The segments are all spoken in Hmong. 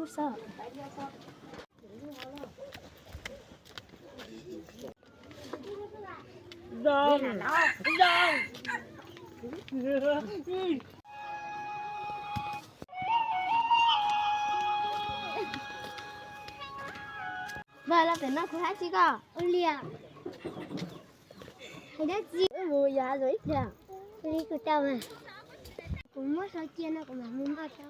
Zoo, zoo. Vaj, los pem no kuv hais tsis koj ua liam. Hais dab tsi? Wb mus yos hav zoov ib pliag li kuv tau mas. Kuv muab sau cia no kuv mam mus npaj tau.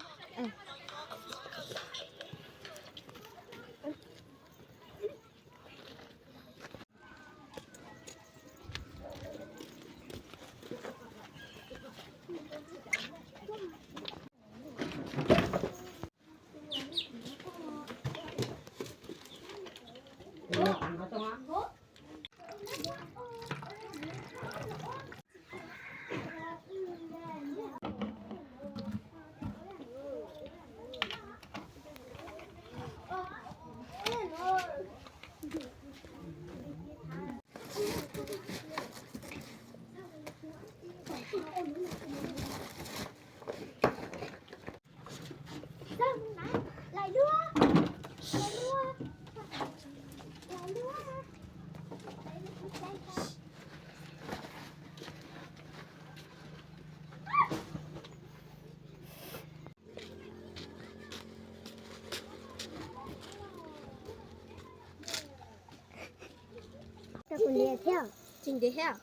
Tsis ntev thiab.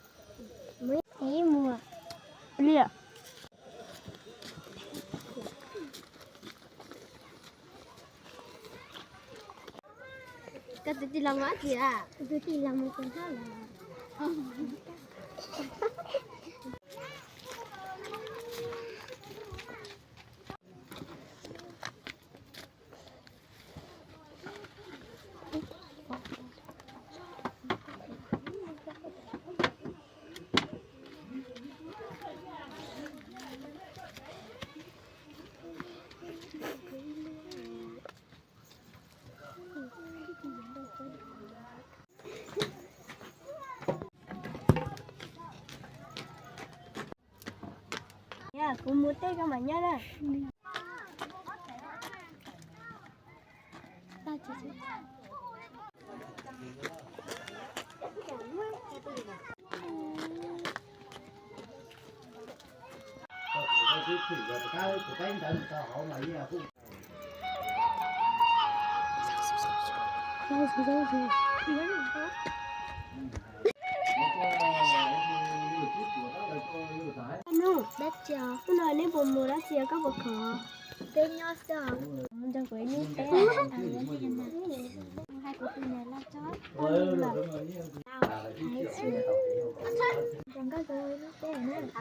Ib muag. Liam. Koj tus tij laug mus dab tsi a? Kuv tus tij laug mus tus hab los. Kuv mus teb koj mam nyob na. Nub, dab tsi os? Hnub no neb puas mus dab tsi os, koj puas khov? Peb nyob xwb os. Nrog kuv ib hnub teb. Hais kuv tus niam laus tso.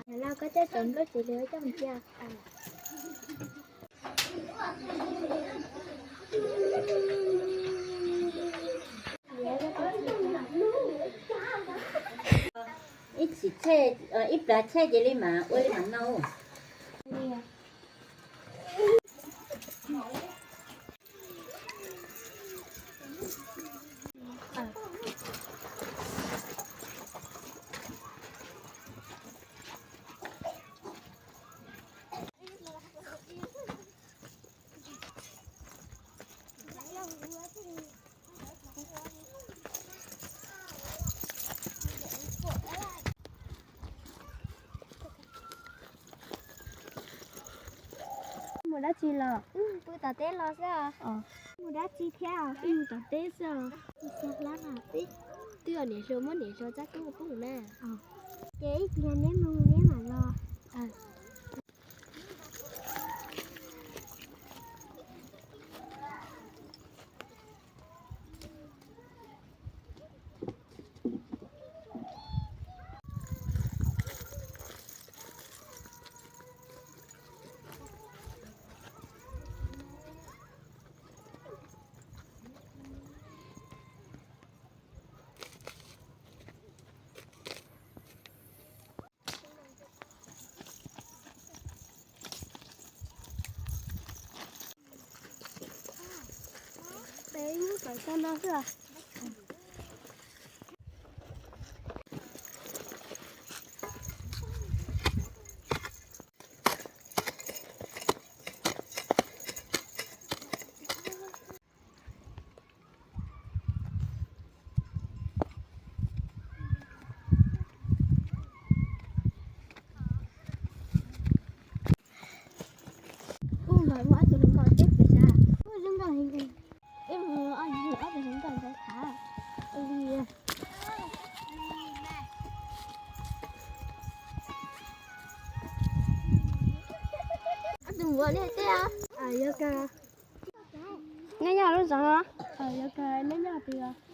Niam laus, koj coj cov nplooj txiv lws coj mus cia. Ib chim, ib plag chej ces li mas ua li mas no. Mus dab tsi los? Pw tom teb los xwb os. Mus dab tsi thiab? Mus tom teb xwb os. Twb yog niam hluas muab niam hluas txoj koob poob na. Ces ib pliag neb mus neb mam los. Peb mus kom tau no xwb. Ua liaj teb. Yog kawg. Nej nyob lub zos no? Yog kawg, nej nyob twg?